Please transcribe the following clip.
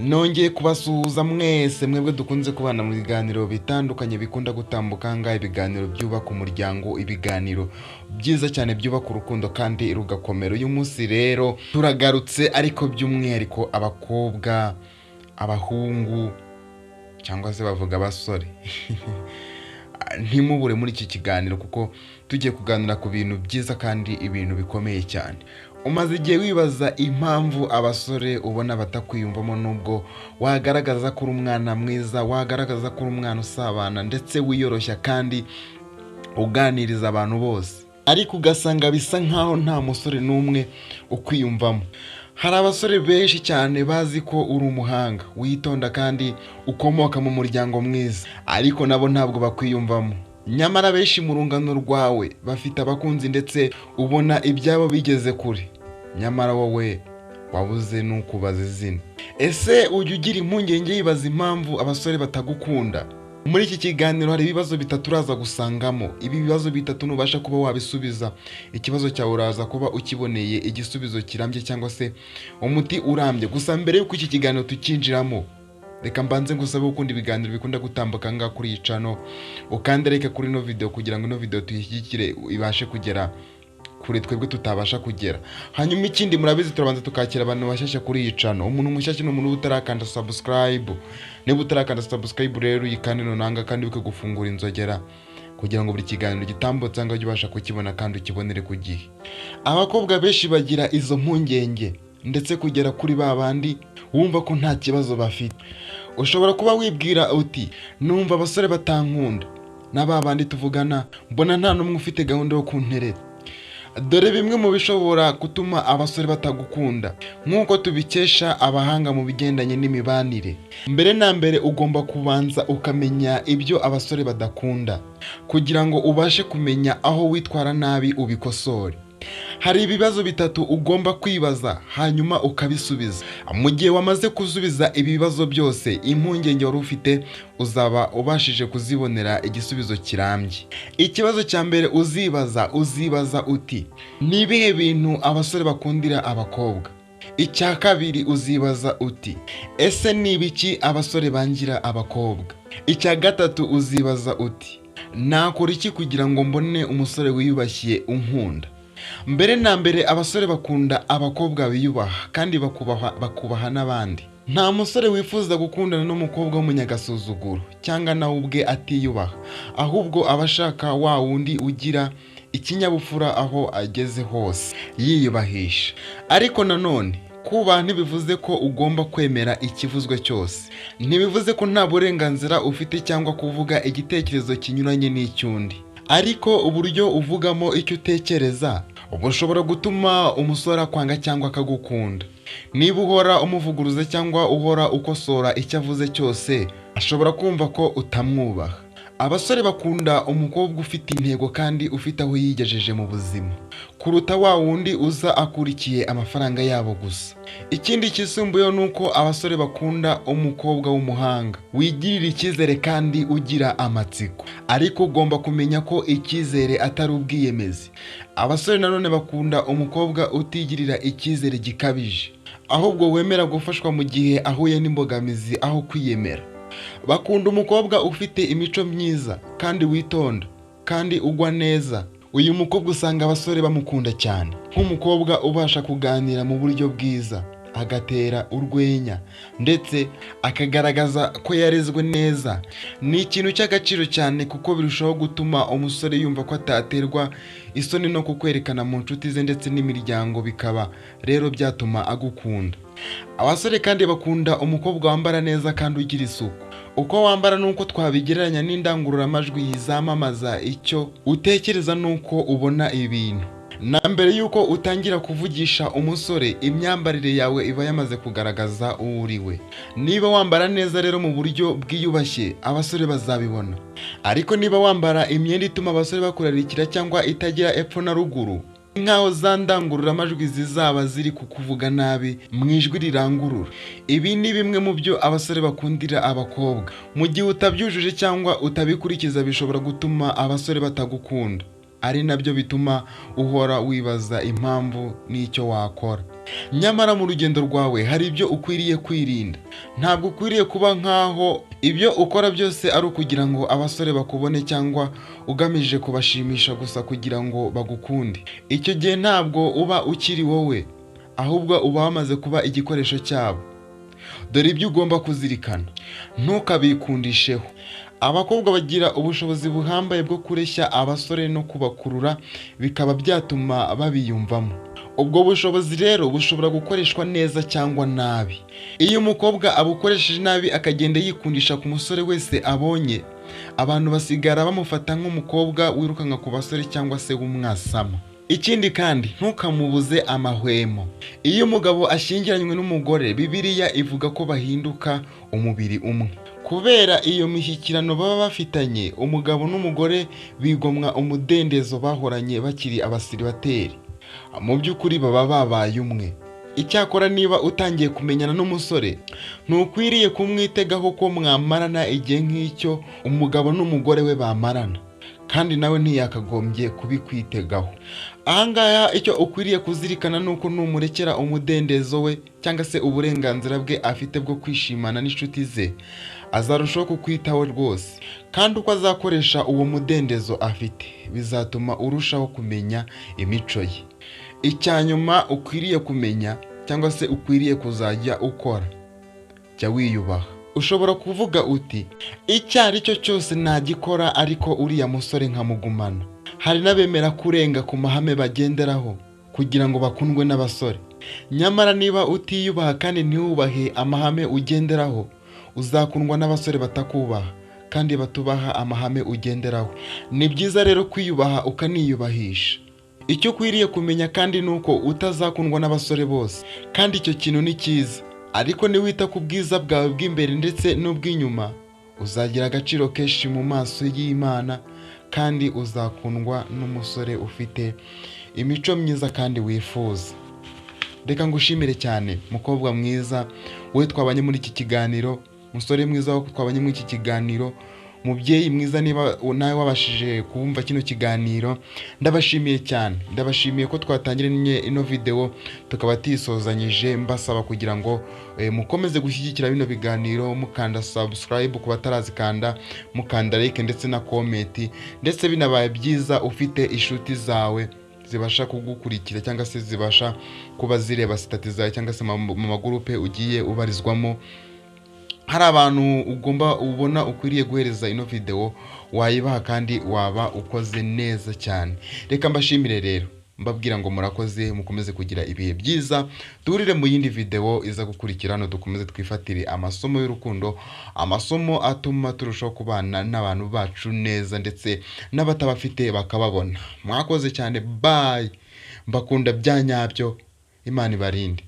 Nongeye kubasuhuza mwese mwebwe dukunze kubana mu biganiro bitandukanye bikunda gutambuka ngaha, ibiganiro byubaka umuryango, ibiganiro byiza cyane byubaka urukundo kandi rugakomera. Uyu munsi rero turagarutse, ariko by'umwihariko abakobwa, abahungu cyangwa se bavuga abasore, ntimubure muri iki kiganiro kuko tugiye kuganira ku bintu byiza kandi ibintu bikomeye cyane. Umaze igihe wibaza impamvu abasore ubona batakwiyumvamo, nubwo wagaragaza ko uri umwana mwiza, wagaragaza ko uri umwana usabana ndetse wiyoroshya kandi uganiriza abantu bose, ariko ugasanga bisa nkaho nta musore n'umwe ukwiyumvamo. Hari abasore benshi cyane bazi ko uri umuhanga, witonda kandi ukomoka mu muryango mwiza, ariko nabo ntabwo bakwiyumvamo. Nyamara benshi mu rungano rwawe bafite abakunzi ndetse ubona ibyabo bigeze kure, nyamara wowe wabuze n'ukubaza izina. Ese ujya ugira impungenge yibaza impamvu abasore batagukunda? Muri iki kiganiro hari ibibazo bitatu uraza gusangamo. Ibi bibazo bitatu nubasha kuba wabisubiza, ikibazo cyawe uraza kuba ukiboneye igisubizo kirambye cyangwa se umuti urambye. Gusa mbere y'uko iki kiganiro tukinjiramo, reka mbanze ngusabe gukunda ibiganiro bikunda gutambuka ngaha kuri iyi channel, ukande like kuri ino video kugira ngo ino video tuyishyigikire ibashe kugera kure twebwe tutabasha kugera. Hanyuma ikindi, murabizi turabanza tukakira abantu bashyashya kuri iyi channel. Umuntu mushyashya ni umuntu uba utarakanda subscribe. Niba utarakanda subscribe rero uyikande nonanga, kandi wibuke gufungura inzogera kugira ngo buri kiganiro gitambutse cyangwa ujye ubasha kukibona kandi ukibonere ku gihe. Abakobwa benshi bagira izo mpungenge ndetse kugera kuri ba bandi wumva ko nta kibazo bafite. Ushobora kuba wibwira uti numva abasore batankunda, na ba bandi tuvugana mbona nta n'umwe ufite gahunda yo kuntereta. Dore bimwe mu bishobora gutuma abasore batagukunda nk'uko tubikesha abahanga mu bigendanye n'imibanire. Mbere na mbere ugomba kubanza ukamenya ibyo abasore badakunda kugira ngo ubashe kumenya aho witwara nabi ubikosore. Hari ibibazo bitatu ugomba kwibaza hanyuma ukabisubiza. Mu gihe wamaze kusubiza ibi bibazo byose, impungenge wari ufite uzaba ubashije kuzibonera igisubizo kirambye. Ikibazo cya mbere uzibaza uti ni ibihe bintu abasore bakundira abakobwa? Icya kabiri uzibaza uti ese ni ibiki abasore bangira abakobwa? Icya gatatu uzibaza uti nakora iki kugira ngo mbone umusore wiyubashye unkunda? Mbere na mbere abasore bakunda abakobwa biyubaha kandi bakubaha n'abandi. Nta musore wifuza gukundana n'umukobwa w'umunyagasuzuguro cyangwa nawe ubwe atiyubaha, ahubwo aba ashaka wa wundi ugira ikinyabupfura aho ageze hose yiyubahisha. Ariko nanone kubaha ntibivuze ko ugomba kwemera ikivuzwe cyose, ntibivuze ko nta burenganzira ufite cyangwa kuvuga igitekerezo kinyuranye n'icy'undi, ariko uburyo uvugamo icyo utekereza bushobora gutuma umusore akwanga cyangwa akagukunda. Niba uhora umuvuguruza cyangwa uhora ukosora icyo avuze cyose, ashobora kumva ko utamwubaha. Abasore bakunda umukobwa ufite intego kandi ufite aho yigejeje mu buzima, kuruta wa wundi uza akurikiye amafaranga yabo gusa. Ikindi kisumbuyeho ni uko abasore bakunda umukobwa w'umuhanga, wigirira icyizere kandi ugira amatsiko. Ariko ugomba kumenya ko icyizere atari ubwiyemezi. Abasore nanone bakunda umukobwa utigirira icyizere gikabije, ahubwo wemera gufashwa mu gihe ahuye n'imbogamizi aho kwiyemera. Bakunda umukobwa ufite imico myiza kandi witonda kandi ugwa neza. Uyu mukobwa usanga abasore bamukunda cyane, nk'umukobwa ubasha kuganira mu buryo bwiza, agatera urwenya ndetse akagaragaza ko yarezwe neza. Ni ikintu cy'agaciro cyane kuko birushaho gutuma umusore yumva ko ataterwa isoni no kukwerekana mu nshuti ze ndetse n'imiryango, bikaba rero byatuma agukunda. Abasore kandi bakunda umukobwa wambara neza kandi ugira isuku. Uko wambara nuko twabigereranya n'indangururamajwi zamamaza icyo utekereza nuko ubona ibintu. Na mbere yuko utangira kuvugisha umusore, imyambarire yawe iba yamaze kugaragaza uwo uri we. Niba wambara neza rero mu buryo bwiyubashye, abasore bazabibona. Ariko niba wambara imyenda ituma abasore bakurarikira cyangwa itagira epfo na ruguru, nkaho za ndangururamajwi zizaba ziri kukuvuga nabi mu ijwi rirangurura. Ibi ni bimwe mu byo abasore bakundira abakobwa. Mu gihe utabyujuje cyangwa utabikurikiza, bishobora gutuma abasore batagukunda. Ari nabyo bituma uhora wibaza impamvu n'icyo wakora. Nyamara mu rugendo rwawe hari ibyo ukwiriye kwirinda. Ntabwo ukwiriye kuba nk'aho ibyo ukora byose ari ukugira ngo abasore bakubone cyangwa ugamije kubashimisha gusa kugira ngo bagukunde. Icyo gihe ntabwo uba ukiri wowe, ahubwo uba wamaze kuba igikoresho cyabo. Dore ibyo ugomba kuzirikana. Ntukabikundisheho. Abakobwa bagira ubushobozi buhambaye bwo kureshya abasore no kubakurura, bikaba byatuma babiyumvamo. Ubwo bushobozi rero bushobora gukoreshwa neza cyangwa nabi. Iyo umukobwa abukoresheje nabi akagenda yikundisha ku musore wese abonye, abantu basigara bamufata nk'umukobwa wirukanka ku basore cyangwa se w'umwasama. Ikindi kandi, ntukamubuze amahwemo. Iyo umugabo ashyingiranywe n'umugore, Bibiliya ivuga ko bahinduka umubiri umwe. Kubera iyo mishyikirano baba bafitanye, umugabo n'umugore bigomwa umudendezo bahoranye bakiri abasiribateri. Mu by'ukuri baba babaye umwe. Icyakora niba utangiye kumenyana n'umusore, ntukwiriye kumwitegaho ko mwamarana igihe nk'icyo umugabo n'umugore we bamarana, kandi nawe ntiyakagombye kubikwitegaho. Ahangaha icyo ukwiriye kuzirikana ni uko numurekera umudendezo we cyangwa se uburenganzira bwe afite bwo kwishimana n'inshuti ze, azarushaho kukwitaho rwose. Kandi uko azakoresha uwo mudendezo afite, bizatuma urushaho kumenya imico ye. Icya nyuma ukwiriye kumenya cyangwa se ukwiriye kuzajya ukora, jya wiyubaha. Ushobora kuvuga uti icyo ari cyo cyose nagikora ariko uriya musore nkamugumana. Hari n'abemera kurenga ku mahame bagenderaho kugira ngo bakundwe n'abasore. Nyamara niba utiyubaha kandi ntiwubahe amahame ugenderaho, uzakundwa n'abasore batakubaha kandi batubaha amahame ugenderaho. Ni byiza rero kwiyubaha ukaniyubahisha. Icyo ukwiriye kumenya kandi ni uko utazakundwa n'abasore bose, kandi icyo kintu ni cyiza. Ariko niwita ku bwiza bwawe bw'imbere ndetse n'ubw'inyuma, uzagira agaciro kenshi mu maso y'Imana, kandi uzakundwa n'umusore ufite imico myiza kandi wifuza. Reka ngushimire cyane mukobwa mwiza wowe twabanye muri iki kiganiro, musore mwiza wowe twabanye muri iki kiganiro, mubyeyi mwiza niba nawe wabashije kumva kino kiganiro, ndabashimiye cyane. Ndabashimiye ko twatangiranye ino video tukaba tisozanyije, mbasaba kugira ngo mukomeze gushyigikira bino biganiro, mukanda subscribe ku batarazikanda, mukanda like ndetse na comment, ndetse binabaye byiza ufite inshuti zawe zibasha kugukurikira cyangwa se zibasha kuba zireba status zawe cyangwa se mu magurupe ugiye ubarizwamo. Hari abantu ugomba ubona ukwiriye guhereza ino video, wayibaha kandi waba ukoze neza cyane. Reka mbashimire rero, mbabwira ngo murakoze, mukomeze kugira ibihe byiza. Duhurire mu yindi video iza gukurikira hano, dukomeze twifatire amasomo y'urukundo, amasomo atuma turushaho kubana n'abantu bacu neza ndetse n'abatabafite bakababona. Mwakoze cyane, bye. Mbakunda bya nyabyo, Imana ibarinde.